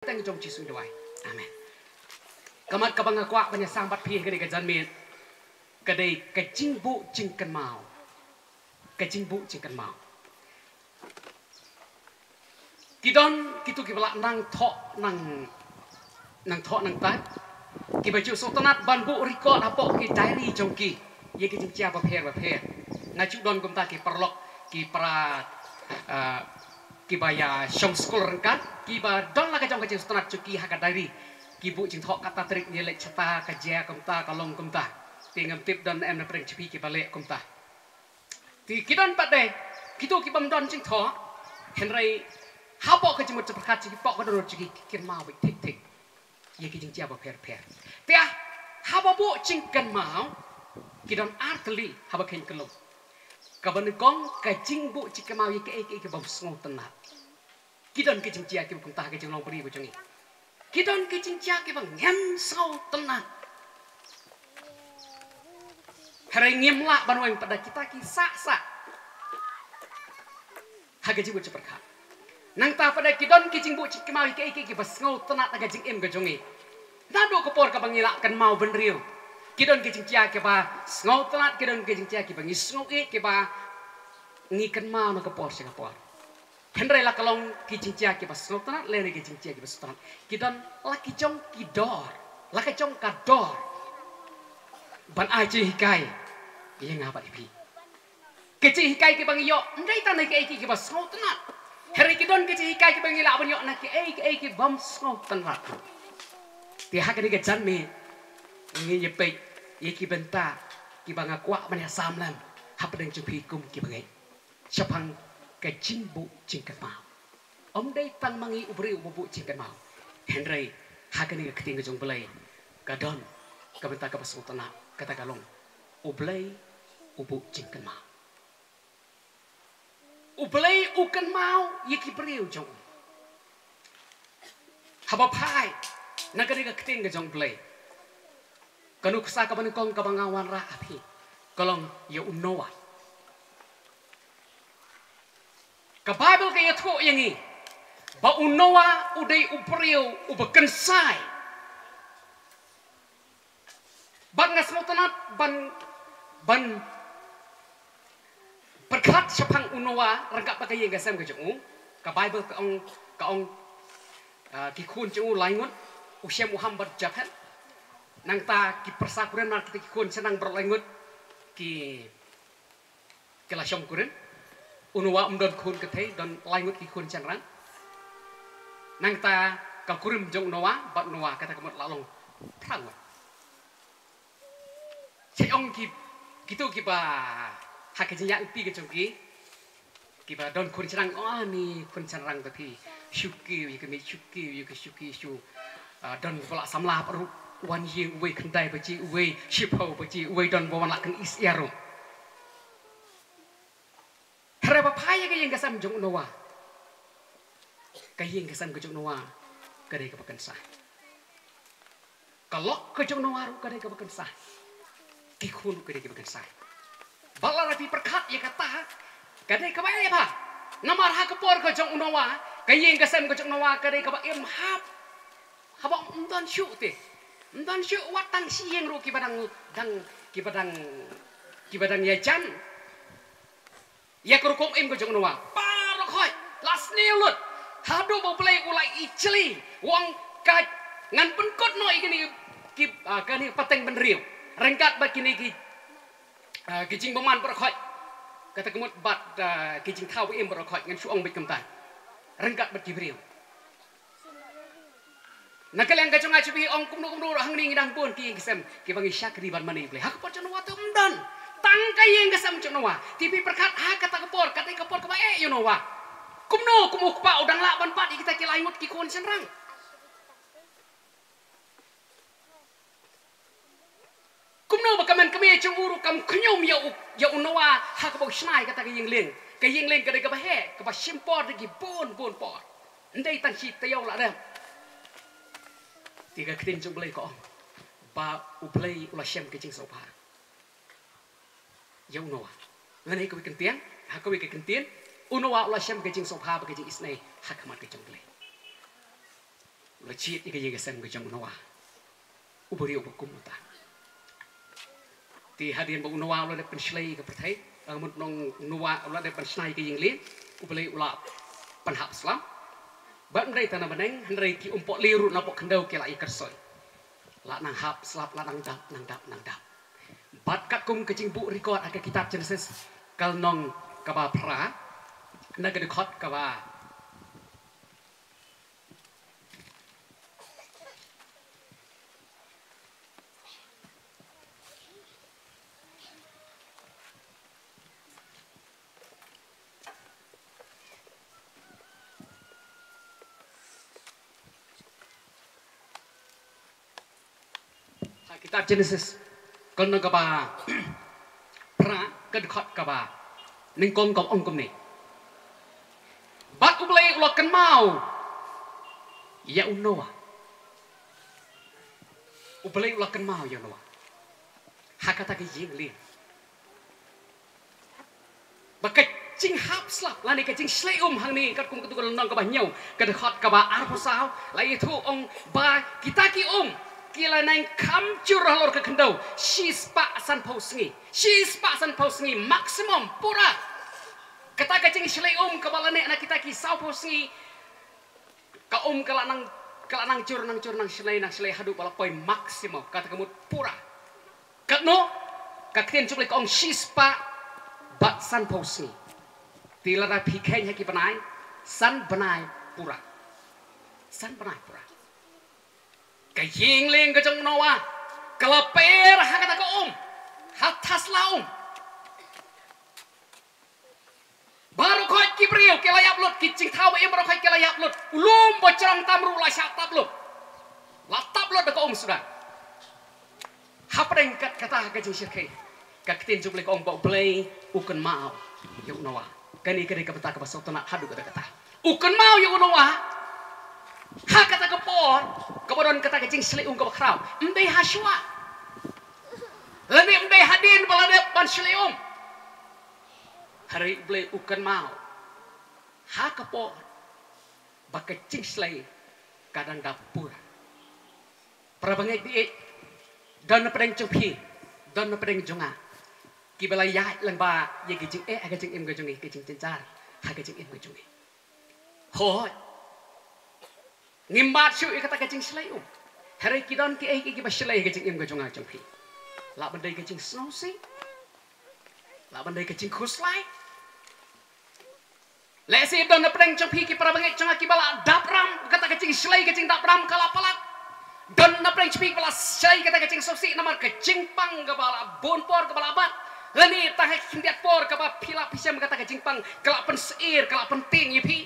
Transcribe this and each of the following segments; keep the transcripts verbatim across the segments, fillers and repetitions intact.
Tang jong Jisu duwai. Amen. Ka mat kaba nga kwah ban ïa sam bad phi ha kane ka janmiet ka dei ka jingbuh jingkynmaw. Ka jingbuh jingkynmaw. Ki don kito kiba lah nang thoh nang nang thoh nang tat, kiba ju sngewtynnat ban buh record hapoh ki diary jong ki ïa ki jingjia bapher bapher. Nga ju don kumta ki paralok, ki para, ah, kiba ïa shong skul ryngkat, kiba don la ka jong ka jingsngewtynnat jong ki ha ka diary. Ki buh jingthoh kata tarik ne leit shata, ka jia kumta, ka long kumta. Te ngam tip don em na pdeng jong phi kiba leh kumta. Te ki don pat de kito kibym don jingthoh, hynrei hapoh ka jingmut jingpyrkhat jong ki, hapoh ka dohnud jong ki, ki kynmaw beit thik thik ïa ki jingjia bapher bapher. Te haba buh jingkynmaw, ki don ar tylli haba kheiñ kyllum. Kaba nyngkong, ka jingbuh jingkynmaw ïa kiei kiei kibym sngewtynnat. Ki don ki jingjia kiba kumta ha ka jinglong briew ka jong ngi. Ki don ki jingjia kiba ngim sngewtynnat. Hynrei ngim lah ban weng pat da kita ki sah sah ha ka jingbuh jingpyrkhat. Nangta pat da ki don ki jingbuh jingkynmaw ïa kiei kiei kiba sngewtynnat ha ka jingim ka jong ngi. Naduh ka por kaba ngi lah kynmaw bynriew, ki don ki jingjia kiba sngewtynnat, ki don ki jingjia kiba ngi sngewieit, kiba ngi kynmaw na ka por sha ka por. Hynrei la ka long ki jingjia kiba sngewtynnat lane ki jingjia kiba sngewtynnat, ki don la ki jong ki dor, la ka jong ka dor ban ai jinghikai ïa nga bad ïa phi. Ki jinghikai kiba ngi ïoh ym dei tang na kiei kiei kiba sngewtynnat, hynrei ki don ki jinghikai kiba ngi lah ban ïoh na kiei kiei kibym sngewtynnat. Te ha kane ka janmiet ngin ïa peit ïa ki bynta kiba nga kwah ban ïa sam lem hapdeng jong phi kum kiba ngeit shaphang ka jingbuh jingkynmaw. Ym dei tang ma ngi u briew uba buh jingkynmaw, hynrei ha kane ka ktien ka jong U Blei ka don ka bynta kaba sngewtynnat, kata ka long U Blei u buh jingkynmaw. U Blei u kynmaw ïa ki briew jong u. Haba phai na kane ka ktien ka jong U Blei, ka nuksa kaba nyngkong kaba nga wanrah ha phi ka long ïa u Noah. Ka Baibl ka ïathuh ïa ngi ba u Noah u dei u briew uba kynsai. Bad nga sngewtynnat ban, ban pyrkhat shaphang u Noah ryngkat bad ka ïing ka sem ka jong u. Ka Baibl ka ong, ka ong, ah, ki khun jong u lai ngut, u Shem, u Ham bad u Japhet. Nangta ki pyrsa kurim na kita ki khun shynrang baroh lai ngut ki, ki la shong kurim. U Noah um don khun kynthei, don lai ngut ki khun shynrang. Nangta ka kurim jong u Noah bad u Noah kata ka mut la long phra ngut. Sa ong ki, kito kiba ha ka jingïaid lynti ka jong ki, kiba don khun shynrang, oh, ni khun shynrang ba phi, shu kiew ïa ka miej, shu kiew ïa ka, shu kiew, shu, ah, don ba la samla bad ruh wan ïing, uwei khyndai baje, uwei shiphew baje, uwei don ba wan la kane syiar ruh. Hynrei ba phai ïa ka ïing ka sem jong u Noah, ka ïing ka sem ka jong u Noah ka dei kaba kynsai. Ka lok ka jong u Noah ruh ka dei kaba kynsai. Ki khun ruh ka dei kiba kynsai. Bad lada phi pyrkhat ïa kata, ka dei kaba eh bha. Namar ha ka por ka jong u Noah, ka ïing ka sem ka jong u Noah ka dei kaba im hap. Haba ym don shuh te, ym don shuh wat tang shi ïing ruh kiba dang, dang, kiba dang, kiba dang ïajan ïa ka rukom im ka jong u Noah. Baroh khoit la sniew lut. Haduh ba U Blei u la ijli, u ong, ka, ngan pynkut noh ïa kine ki, ah, kane pateng bynriew ryngkat bad kine ki, ah, ki jingbymman baroh khoit. Kata ka mut bad, ah, ki jingthaw ba im baroh khoit, ngan shu ong beit kumta, ryngkat bad ki briew. Na ka liang ka jong nga, shu phi ong kumno kumno ruh hangne ngi dang bun ki ïing ki sem kiba ngi shakri ban mane U Blei. Ha ka por jong u Noah te ym don tang ka ïing ka sem jong u Noah. Te phi pyrkhat ha kata ka por, ka dei ka por kaba eh ïa u Noah. Kumno kum u kpa u dang lah ban bat ïa kita ki lai ngut ki khun shynrang? Kumno ba ka mei ka kmie jong u ruh kam khñium ïa u, ïa u Noah ha kaba u shna ïa kata ka ïing lieng, ka ïing lieng ka dei kaba heh, kaba shim por da ki bun bun por. Ym dei tang shi taïew la dep. Te ka ktien jong U Blei ka ong ba U Blei u la shem ka jingsngewbha ïa u Noah. Lane kawei ka ktien, ha kawei ka ktien, u Noah u la shem ka jingsngewbha bad ka jingisynei ha khmat ka jong U Blei. U la jied ïa ka ïing ka sem ka jong u Noah, u briew uba kum uta. Te hadien ba u Noah u la dep pynshlei ïa ka pyrthei, ka mut u Noah u la dep pynshna ïa ka ïing lieng, U Blei u la pynhap slap. Bad ym dei tang na bneng, hynrei ki umpohliew ruh na poh khyndew ki la ïakyrshoi. La nang hap slap, la nang dap, nang dap, nang dap. Bad katkum ka jingbuh record ha ka kitab Genesis, ka lynnong kaba phra, na ka dkhot kaba Ha kitab Genesis, ka lynnong kaba phra, ka dkhot kaba nyngkong ka ong kumne. Bad U Blei u la kynmaw ïa u Noah. U Blei u la kynmaw ïa u Noah ha kata ka ïing lieng. Ba ka jinghap slap lane ka jingshlei um hangne, katkum katto ka lynnong kaba hynñiew, ka dkhot kaba arphew saw, la ïathuh ong ba kita ki um ki la nang kham jur halor ka khyndew shispah sanphew sngi. Shispah sanphew sngi maximum, pura. Kata ka jingshlei um kaba la neh na kita ki sawphew sngi, ka um ka la nang, ka la nang jur, nang jur, nang shlei, nang shlei haduh ba la poi maximum, kata ka mut pura. Katno? Ka ktien jong U Blei ka ong shispah bad sanphew sngi. Te lada phi kheiñ ha ki bnai, san bnai pura. San bnai pura. Ka ïing lieng ka jong u Noah ka la per ha kata ka um, ha thasla um. Baroh khoit ki briew ki la ïap lut, ki jingthaw ba im baroh khoit ki la ïap lut. U lum ba jrong tam ruh la shah tap lut. La tap lut da ka um suda. Hapdeng kat kata ka jingshyrkhei, ka ktien jong U Blei ka ong ba U Blei u kynmaw ïa u Noah. Kane ka dei ka bynta kaba sngewtynnat haduh katta katta. U kynmaw ïa u Noah ha kata ka por kaba don kata ka jingshlei um kaba khraw. Ym dei ha shuwa, lane ym dei hadien ba la dep ban shlei um. Hynrei U Blei u kynmaw ha ka por ba ka jingshlei ka dang dap pura. Para bangeit, baieit, don na pdeng jong phi, don na pdeng jong nga kiba la ïaid lang bha ïa ka jingeh ha ka jingim ka jong ngi, ka jingjynjar ha ka jingim ka jong ngi. Hooid, ngim mad shuh ïa kata ka jingshlei um. Hynrei ki don kiei kiei kiba shlei ha ka jingim ka jong nga jong phi. Lah ban dei ka jingsngewsih, lah ban dei ka jingkhuslai. Lehse don na pdeng jong phi ki para bangeit jong nga kiba la dap ram kata ka jingshlei, ka jingdap ram ka la palat. Don na pdeng jong phi kiba la shlei kata ka jingsngewsih namar ka jingpang kaba la bun por kaba la bat. Lane tang ha ki khyndiat por kaba phi lap phi shem kata ka jingpang ka la pynsyier, ka la pyntieng ïa phi.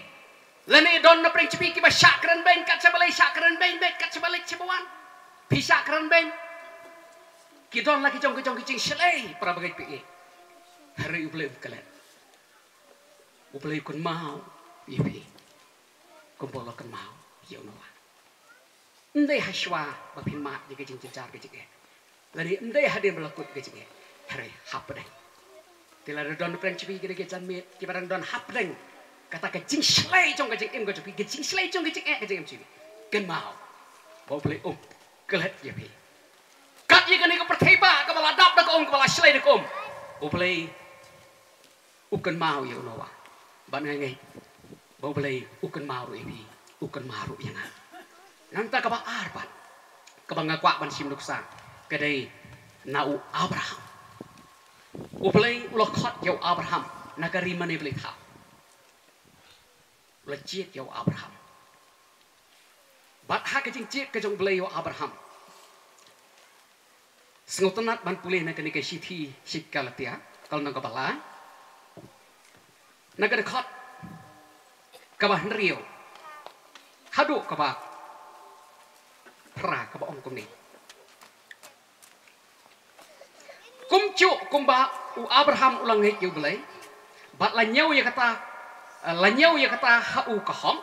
Lane don na pdeng jong phi kiba shah kren beiñ kat shaba leit, shah kren beiñ beit kat shaba leit shaba wan. Phi shah kren beiñ. Ki don la ki jong ki jong ki jingshlei, para bangeit, baieit. Hynrei U Blei um klet. U Blei u kynmaw ïa phi kumba u la kynmaw ïa u Noah. Ym dei ha shuwa ba phin mad ïa ka jingjynjar ka jingeh, lane ym dei hadien ba la kut ka jingeh. Hynrei hapdeng. Te lada don na pdeng jong phi ki dei ki janmiet kiba dang don hapdeng kata ka jingshlei jong ka jingim ka jong phi, ka jingshlei jong ka jingeh ka jingim jong phi, kynmaw ba U Blei um klet ïa phi. Kat ïa kane ka pyrthei ba kaba la dap da ka um, kaba la shlei da ka um, U Blei u kynmaw ïa u Noah. Bad nga ngeit ba U Blei u kynmaw ruh ïa phi, u kynmaw ruh ïa nga. Nangta kaba ar pat kaba nga kwah ban shim nuksa ka dei na u Abraham. U Blei u la khot ïa u Abraham na ka ri mane Blei thaw. U la jied ïa u Abraham. Bad ha ka jingjied ka jong U Blei ïa u Abraham, sngewtynnat ban pule na kane ka shithi sha ki Galatia, ka lynnong kaba lai, na ka dkhot kaba hynriew haduh kaba phra, kaba ong kumne. Kumjuh kumba u Abraham u la ngeit ïa U Blei, bad la ñiew ïa kata, eh, la ñiew ïa kata ha u ka hok.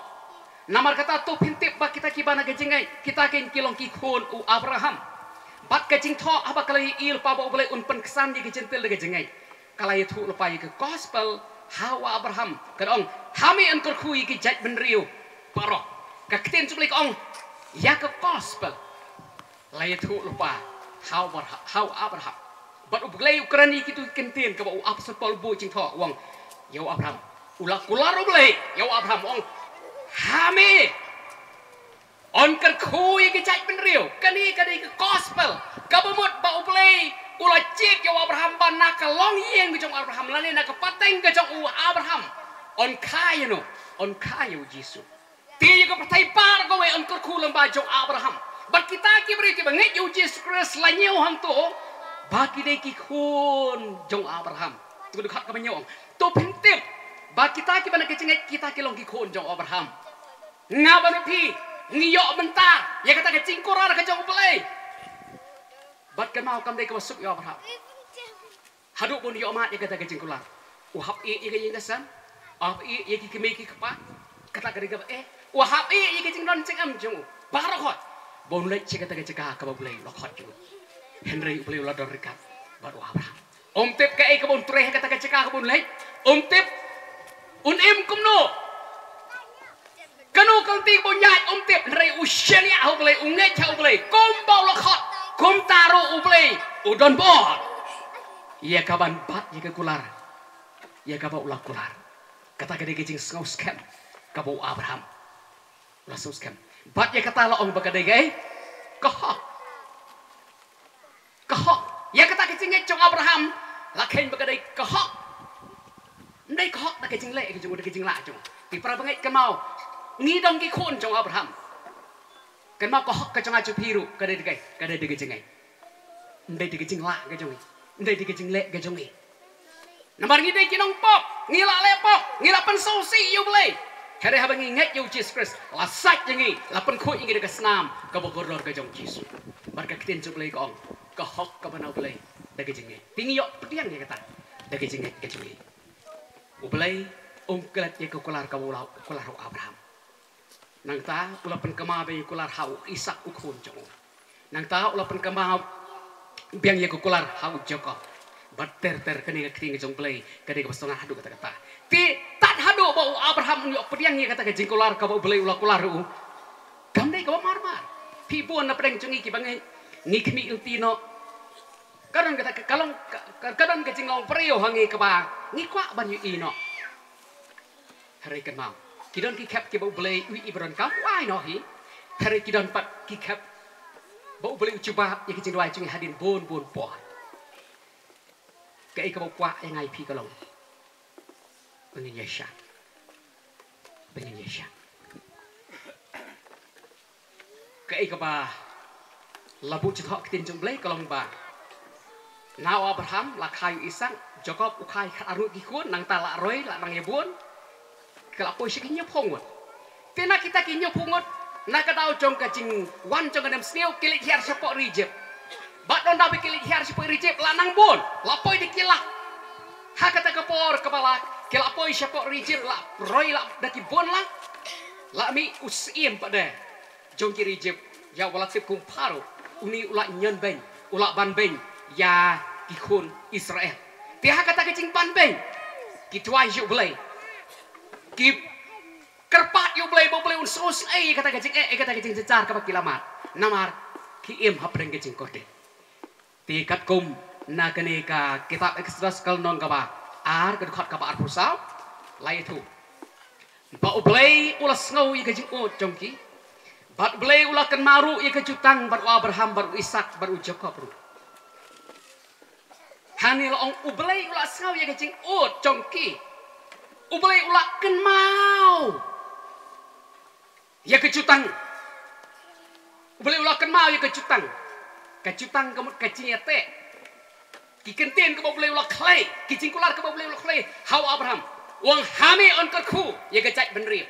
Namar kata to phin tip ba kita kiba na ka jingngeit, kita kein ki long ki khun u Abraham. Bad ka jingthoh haba ka la ïohi lypa ba U Blei un pynksan ïa ki Jentil da ka jingngeit, ka la ïathuh lypa ïa ka gospel ha u Abraham, ka da ong, ha me yn kyrkhu ïa ki jaitbynriew baroh. Ka ktien jong U Blei ka ong, Ïa ka gospel. La ïathuh lypa ha u Abraham, ha u Abraham. Bad U Blei u kren ïa kitu ki kyntien kaba u Apostol Paul u buh jingthoh, u ong ïa u Abraham. U la kular U Blei ïa u Abraham, u ong, ha me yn kyrkhu ïa ki jaitbynriew. Kane ka dei ka gospel kaba mut ba U Blei u la jied ïa u Abraham, ba na ka longïing ka jong u Abraham lane na ka pateng ka jong u Abraham yn kha ïa no, yn kha ïa u Jisu. Te ïa ka pyrthei baroh kawei yn kyrkhu lyngba jong u Abraham. Bad kita ki briew kiba ngeit ïa u Jisu Khrist la ñiew hangto ba ki dei ki khun jong u Abraham. To ka dkhot kaba ñiew, ong, to phin tip ba kita kiba na ka jingngeit, kita ki long ki khun jong u Abraham. Nga bad phi ngi ïoh mynta ïa kata ka jingkular ka jong U Blei. Bad kynmaw, kam dei kaba suk ïa u Abraham. Haduh ba un ïoh mad ïa kata ka jingkular, u hap ïeh ïa ka ïing ka sem, u hap ïeh ïa ki kmie ki kpa. Kata ka dei kaba eh, u hap ïeh ïa ka jingdon jingem jong u baroh, ba un leit sha kata ka jaka kaba U Blei u la khot ïa u. Hynrei U Blei u la don ryngkat bad u Abraham. Um tip kaei kaba un trei ha kata ka jaka kaba un leit. Um tip. Un im kumno? Kano ka lynti ba un ïaid um tip, hynrei u shaniah ha U Blei, u ngeit ha U Blei. Kumba u la khot, kumta ruh U Blei u don bor ïa ka ban bat ïa ka kular ïa kaba u la kular. Kata ka dei ka jingsngew skhem kaba u Abraham u la sngew skhem. Bad ïa kata la ong ba ka dei kaei? Ka hok. Ka hok. Ïa kata ka jingngeit jong u Abraham la kheiñ ba ka dei ka hok. Ym dei ka hok da ka jingleh ka jong u, da ka jinglah jong u. Ki para bangeit, kynmaw, ngi dang ki khun jong u Abraham. Kynmaw, ka hok ka jong nga jong phi ruh ka dei da kaei? Ka dei da ka jingngeit. Ym dei da ka jinglah ka jong ngi, ym dei da ka jingleh ka jong ngi. Namar ngi dei ki nongpop, ngi la leh pop, ngi la pynsngewsih ïa U Blei. Hynrei haba ngi ngeit ïa u Jisu Khrist, la sait ïa ngi, la pynkhuid ïa ngi da ka snam kaba kordor ka jong u Jisu. Bad ka ktien jong U Blei ka ong, ka hok kaba na U Blei da ka jingngeit. Te ngi ïoh pdiang ïa kata da ka jingngeit ka jong ngi. U Blei um klet ïa ka kular kaba u la kular ha u Abraham. Nangta u la pynkynmaw biang ïa ka kular ha u Isak u khun jong u. Nangta u la pynkynmaw biang ïa ka kular ha u Jakob. Bad ter ter, kane ka ktien ka jong U Blei ka dei kaba sngewtynnat haduh katta katta. Te tad haduh ba u Abraham un ïoh pdiang ïa kata ka jingkular kaba U Blei u la kular ruh, kam dei kaba mar mar. Phi bun na pdeng jong ngi kiba ngeit, ngi khmih lynti noh. Ka don kata ka long, ka, ka, ka don ka jinglong briew ha ngi kaba ngi kwah ban ïohi noh. Hynrei kynmaw, ki don ki khep kiba U Blei u ïohi ba donkam, u ai noh hi. Hynrei ki don pat ki khep ba U Blei u jubab ïa ki jingduwai jong ngi hadien bun bun por. Kaei kaba u kwah ïa nga ïa phi ka long ba ngin ïaishah. Ba ngin ïaishah. Kaei kaba la buh jingthoh ktien jong U Blei ka long ba na u Abraham la kha ïa u Isak, Jakob u kha ïa khatar ngut ki khun, nangta la roi, la nang ïabun, ka la poi sha ki hynñiewphew ngut. Te na kita ki hynñiewphew ngut, na ka daw jong ka jingwan jong ka nemsniew, ki leit hiar shapoh ri Ijipt. Bad ynda ba ki leit hiar shapoh ri Ijipt, la nang bun, la poi da ki lak. Ha kata ka por kaba la, ki la poi shapoh ri Ijipt, la roi la da ki bun lak. La mih u syiem pat de jong ki ri Ijipt, ïa uba la tip kum u Pharaoh, une u la ñion beiñ, u la ban beiñ ïa ki khun Israel. Te ha kata ka jingban beiñ, ki duwai ïa U Blei, ki kyrpad ïa U Blei ba U Blei un sngewsih ïa kata ka jingeh, ïa kata ka jingjynjar kaba ki la mad. Namar ki im hapdeng ka jingkordit. Te katkum na kane ka kitab Exodus ka lynnong kaba ar, ka dkhot kaba arphew saw, la ïathuh ba U Blei u la sngew ïa ka jingud jong ki. Bad U Blei u la kynmaw ruh ïa ka jutang bad u Abraham, bad u Isak, bad u Jakob ruh. Hangne la ong U Blei u la sngew ïa ka jingud jong ki. U Blei u la kynmaw ïa ka jutang. U Blei u la kynmaw ïa ka jutang. Ka jutang ka mut ka jingïateh. Ki kyntien kaba U Blei u la khlei, ki jingkular kaba U Blei u la khlei ha u Abraham. U ong ha me yn kyrkhu ïa ka jaitbynriew.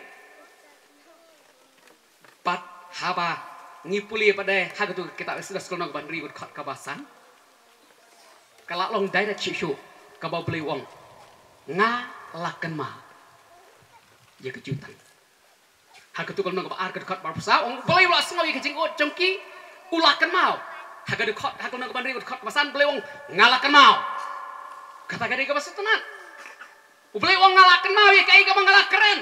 Bad haba ngi pule pat de ha katu ka kitab Exodus ka lynnong kaba hynriew, ka dkhot kaba san, ka la long direct shuh shuh kaba U Blei u ong, nga la kynmaw ïa ka jutang. Ha katu ka lynnong kaba ar, ka dkhot ba arphew saw, ong U Blei u la sngew ïa ka jingud jong ki, u la kynmaw. Ha ka dkhot, ha ka lynnong kaba hynriew, ka dkhot kaba san, U Blei u ong, nga la kynmaw. Kata ka dei kaba sngewtynnat. U Blei u ong nga la kynmaw ïa kaei kaba nga la kren.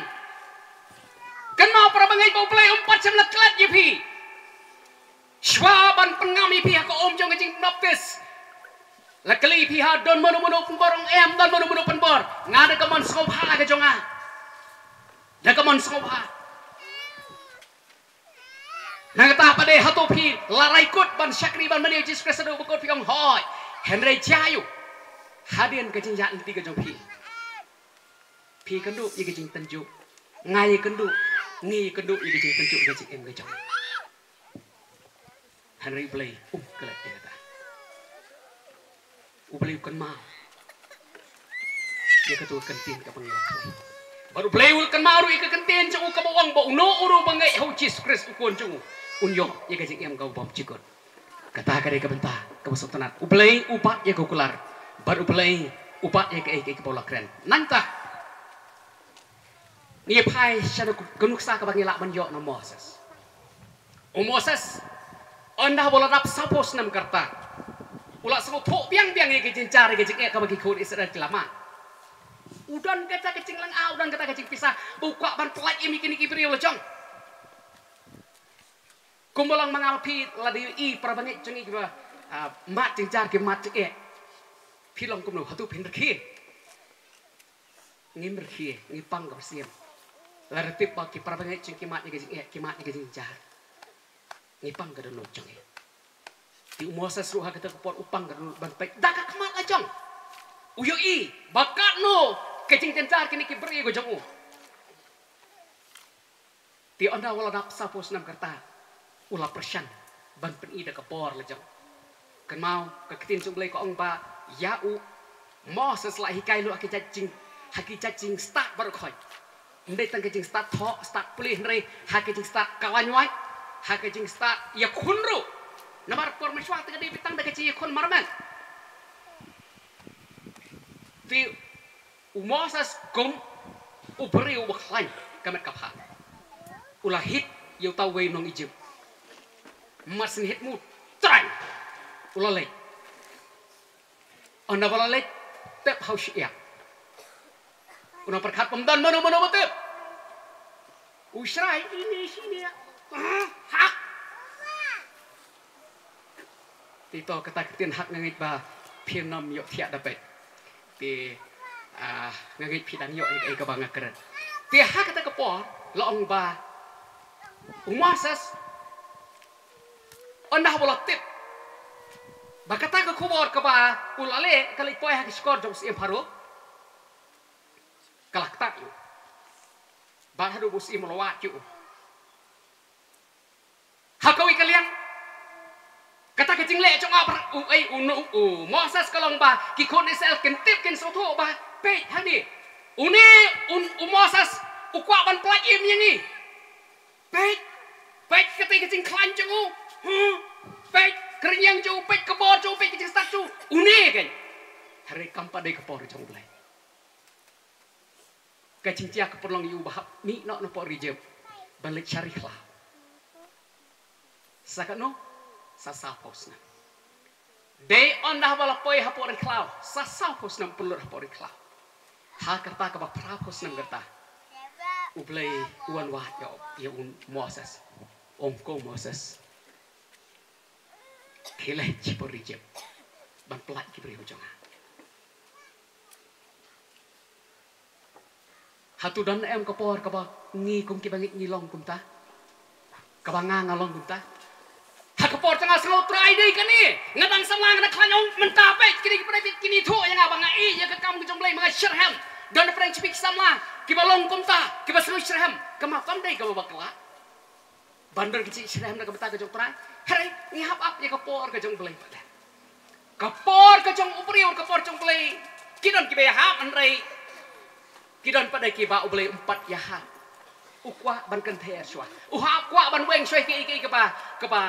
Kynmaw para bangeit ba U Blei um pat shym la klet ïa phi. Shwa ban pynngam ïa phi ha ka um jong ka jingbaptis, la kylli phi ha, don mano mano pynbor? Ong em, don mano mano pynbor. Nga da ka mon sngewbha ka jong nga. Da ka mon sngewbha. Nangta pat de hato phi la rai kut ban shakri ban mane ïa u Jisu Khrist haduh ba kut? Phi ong hooid. Hynrei jia ïa u hadien ka jingïaid lynti ka jong phi. Phi ïakynduh ïa ka jingtynjuh. Nga ïakynduh, ngi ïakynduh ïa ka jingtynjuh, ïa ka jingim ka jong. Hynrei U Blei um klet ïa kata. U Blei u kynmaw ïa kato ka ktien kaba ngi la kren. Bad U Blei u la kynmaw ruh ïa ka ktien jong u kaba ong ba uno uno uba ngeit ha u Jisu Khrist u khun jong u, un ïoh ïa ka jingim kaba bymjukut. Kata ka dei ka bynta kaba sngewtynnat. U Blei u bat ïa ka kular. Bad U Blei u bat ïa kaei kaei kaba u la kren. Nangta ngi phai sha ka nuksa kaba ngi lah ban ïoh na u Moses. U Moses, ynda ba u la dap sawphew snem ka rta, u la sngewthuh biang biang ïa ka jingjia, ïa ka jingeh kaba ki khun Israel ki la mad. U don kata ka jinglynga, u don kata ka jingpisa ba u kwah ban pyllait ïa kine ki briew la jong. Kumba long ma nga ma phi, lada ïohi para bangeit jong ngi kiba, ah, mad jingjia, ki mad jingeh, phi long kumno? Hato phin rkhie? Ngim rkhie, ngi pang ka mynsiem. Lada tip ba ki para bangeit jong ngi ki mad ïa ka jingeh, ki mad ïa ka jingjia, ngi pang ka dohnud jong ngi. Te u Moses ruh ha kata ka por u pang ka dohnud ban peit da ka khmat la jong. U ïohi ba katno ka jingjynjar kine ki briew ka jong u. Te ynda u la dap sawphew snem ka rta, u la pyrshang ban pyni da ka bor la jong. Kynmaw, ka ktien jong U Blei ka ong ba ïa u Moses la hikai lut ha ki jait jing, ha ki jait jingstad baroh khoit. Ym dei tang ka jingstad thoh, stad pule, hynrei ha ka jingstad ka lain wait, ha ka jingstad ïakhun ruh. Namar por mynshuwa te ka dei beit tang da ka jingïakhun marmet. Te u Moses kum u briew uba khlaiñ ka met ka phad, u la hit ïa uta uwei u nong Ijipt. Mar syn hit mo, trai, u la leit. Ynda ba la leit, tep ha u shyiap. U nongpyrkhat bym don mano mano ba tep. U shrai ine shine. Hak. Te to kata ka ktien hak nga ngeit ba phim nym ïoh thiah da peit. Te, ah, nga ngeit phi dang ïoh ïa kaei kaba nga kren. Te ha kata ka por la ong ba u Moses, ynda ba la tip ba kata ka khubor kaba u la leh ka la poi ha ka shkor jong u syiem Pharaoh, ka la ktah ïa u. Bad haduh ba u syiem u la wad ïa u. Ha kawei ka liang, kata ka jingleh jong Abra-, u, ei, u, u, u Moses ka long ba ki khun Israel kin tip, kin sngewthuh ba, peit hangne, une, un, u Moses u kwah ban pyllait im ïa ngi. Peit, peit kata ka jingkhlaiñ jong u. Huh? Peit ka rynïeng jong u, peit ka bor jong u, peit ka jingstad jong u. Une keiñ. Hynrei kam pat dei ka por jong U Blei. Ka jingjia ka pynlong ïa u ba hap mih noh na pdeng ri Ijipt ban leit sha ri khlaw. Sa katno? Sa sawphew snem. Dei ynda ba la poi hapoh ri khlaw, sa sawphew snem pynlut hapoh ri khlaw. Ha ka rta kaba phraphew snem ka rta, U Blei u wan wad ïa u, ïa u Moses. Ong, ko Moses, khie leit shapoh ri Ijipt ban pyllait ki briew jong nga. Hato don em ka por kaba ngi kum ki bangeit ngi long kumta? Kaba nga nga long kumta? Ha ka por jong nga sngewthuh, ai dei kane, nga dang samla, nga dang khlaiñ, ong mynta peit kine ki pynbeit kine, thoh ïa nga ba nga ïeit ïa ka kam ka jong U Blei, ba nga shitrhem. Don pyrshah ki samla kiba long kumta, kiba sngewshitrhem. Kaba kam dei kaba bakla ban don ka jingshitrhem na ka bynta ka jong U Trai. Hynrei ngi hap ap ïa ka por ka jong U Blei pat. Ka por ka jong u briew, ka por jong U Blei. Ki don kiba ïahap, hynrei ki don pat de kiba U Blei um pat ïahap. U kwah ban kynthei shuwa. U hap kwah ban weng shuwa ïa kiei kiei kaba, kaba,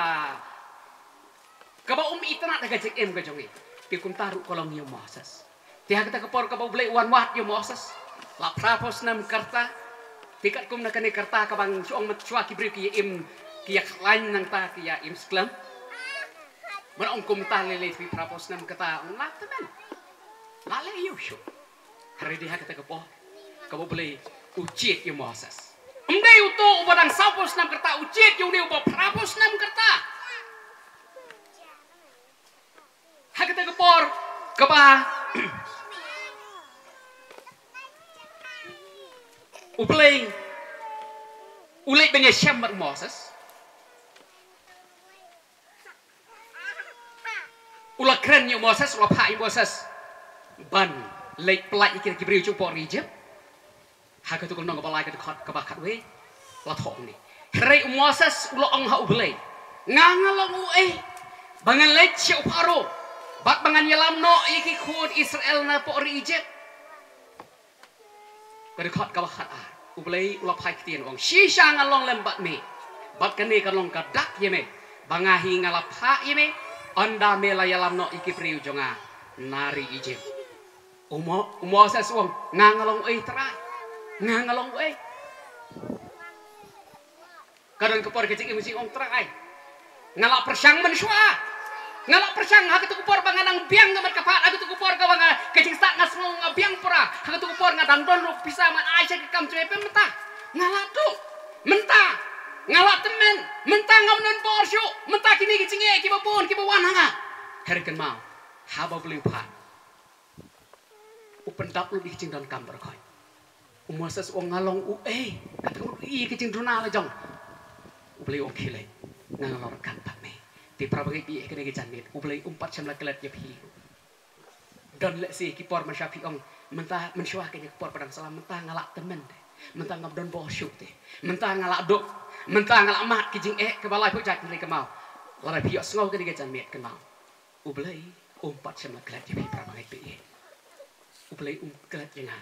kaba um itynnad ha ka jingim ka jong ngi. Te kumta ruh ka long ïa u Moses. Te ha kata ka por kaba U Blei u wan wad ïa u Moses, la phraphew snem ka rta. Te katkum na kane ka rta kaba nga ong, mynshuwa ki briew ki ïa im, ki ïa khlaiñ, nangta ki ïa im skhem. Mynta ong kumta, lei lei phi phraphew snem kata, ong la tymmen. La leh ïa u shuh. Hynrei dei ha kata ka por kaba U Blei u jied ïa u Moses. Ym dei uto uba dang sawphew snem ka rta, u jied ïa une uba phraphew snem ka rta. Kaba u Blei u leit ban ïashem bad u Moses. U la kren ïa u Moses, u la phah ïa u Moses ban leit pyllait ïa ki briew jong u pdeng Ijipt. Ha katu ka lynnong kaba lai, ka dkhot kaba khatwei, la thoh kumne: Hynrei u Moses u la ong ha u Blei: Nga nga long uei ba ngan leit sha u Pharaoh bad ba ngan ïalam noh ïa ki khun Israel na pdeng Ijipt? Ka dkhot kaba khatar, u Blei u la phai ktien, u ong: Shisha ngan long lem bad me, bad kane kan long ka dak ïa me, ba nga hi nga la phah ïa me, ynda me la ïalam noh ïa ki briew jong nga na ri Ijipt. U Mo-, u Moses u ong: Nga nga long uei, Trai? Nga nga long uei? Ka don ka por ka jingim jingong, Trai, nga la pyrshang mynshuwa. Nga la pyrshang ha katu ka por ba nga nang biang ka met ka phad, ha katu ka por kaba nga, ka jingstad nga sngew nga biang pura, ha katu ka por nga dang don ruh pisa ban ai sha ka kam jong me, pynmynta nga la duh. Mynta nga la tymmen. Mynta ngam don bor shuh. Mynta kine ki jingeh kiba bun kiba wan ha nga. Hynrei kynmaw, haba u Blei u phah, u pyndap lut ïa ki jingdonkam baroh khoit. U Moses u ong: Nga long uei? Kata ka mut u ïohi ïa ka jingduna la jong. U Blei u ong: Khie leit, nga nga long ryngkat bad me. Te para bangeit, ïa kane ka janmiet u Blei um pat shym la klet ïa phi. Don lehse ki por mynshuwa phi ong: Mynta, mynshuwa kane ka por ba dang sla, mynta nga la tymmen te, mynta ngam don bor shuh te, mynta nga la duh, mynta nga la mad ki jingeh kiba lai phew jait. Hynrei kynmaw, lada phi ïohsngew kane ka janmiet, kynmaw, u Blei um pat shym la klet ïa phi, para bangeit, phi ïohi. U Blei um klet ïa nga,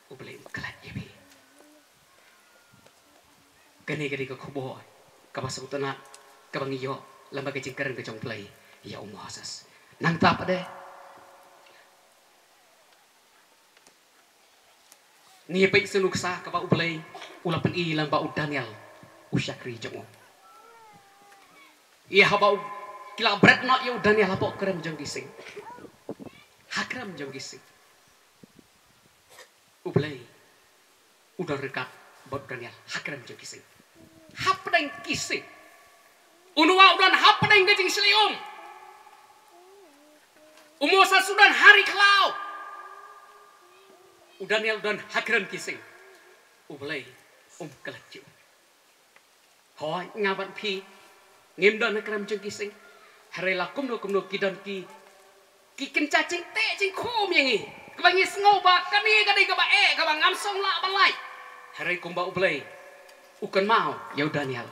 u Blei um klet ïa phi. Kane ka dei ka khubor kaba sngewtynnat kaba ngi ïoh lem bad ka jingkren ka jong u Blei ïa u Moses. Nangta pat de, ngi peit sa nuksa kaba u Blei u la pyni lem bad u Daniel, u shakri jong u. Ïa haba u, ki la bret noh ïa u Daniel hapoh krem jong ki sing. Ha krem jong ki sing, u Blei u don ryngkat bad u Daniel ha krem jong ki sing. Hapdeng ki sing, u Noah u don hapdeng ka jingshlei um. U Moses u don ha ri khlaw. U Daniel u don ha krem ki sing. U Blei um klet ïa u. Hooid, nga bad phi ngim don ha krem jong ki sing. Hynrei la kumno kumno ki don ki, ki kynja jingteh jingkhum ïa ngi, kaba ngi sngew ba kane ka dei kaba eh, kaba ngam shym lah ban lait. Hynrei kumba u Blei u kynmaw ïa u Daniel,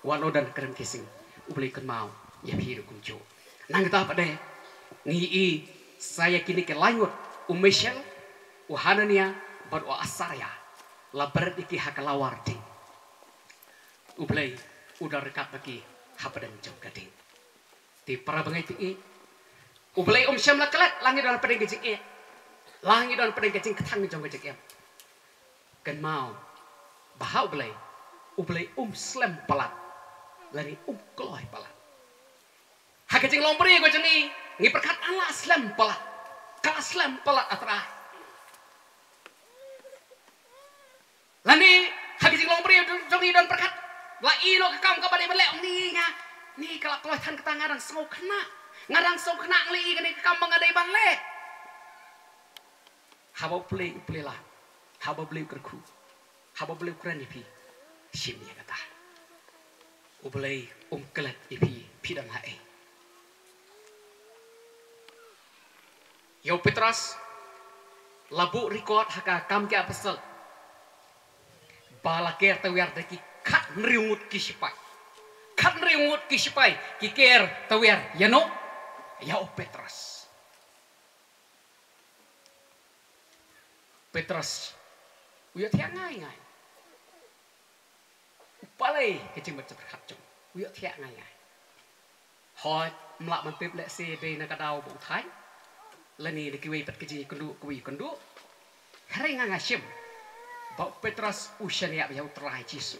wat la u don ha krem ki sing, u Blei u kynmaw ïa phi ruh kumjuh. Nangta pat de, ngi ïohi sa ïa kine ki lai ngut, u Mishael, u Hananiah bad u Azaria, la bret ïa ki ha ka lawar ding. U Blei u don ryngkat bad ki hapdeng jong ka ding. Te para bangeit, phi ïohi, u Blei um shym la klet la ngi don hapdeng ka jingeh, la ngi don hapdeng ka jingkthang jong ka jingeh. Kynmaw ba ha u Blei, u Blei um slem palat lane um kloi palat. Ha ka jinglong briew ka jong ngi, ngi pyrkhat, nga la slem palat, ka la slem palat, ah Trai. Lane ha ka jinglong briew jong ngi don pyrkhat, la ïoh ka kam kaba dei ban leh, ong ni nga, ni ka la kloi than kata, nga dang sngewkhynnah, nga dang sngewkhynnah, nga la ïoh kane ka kam ba nga dei ban leh. Haba u Blei u plie lad, haba u Blei u kyrkhu, haba u Blei u kren ïa phi, shim ïa kata. U Blei um klet ïa phi, phi don haei. Ïa u Petros la buh record ha ka Kam ki Apostol ba la ker tawiar da ki khathynriew ngut ki shipai. Khathynriew ngut ki shipai ki ker tawiar ïano? Ïa u Petros. Petros u ïohthiah ngai ngai. U pale ka jingbat jingpyrkhat jong u, u ïohthiah ngai ngai. Hooid, ym lah ban tip lehse dei na ka daw ba u thait, lane na kiwei pat ka jingïakynduh kaba u ïakynduh. Hynrei nga, nga shim ba u Petros u shaniah ïa u Trai Jisu.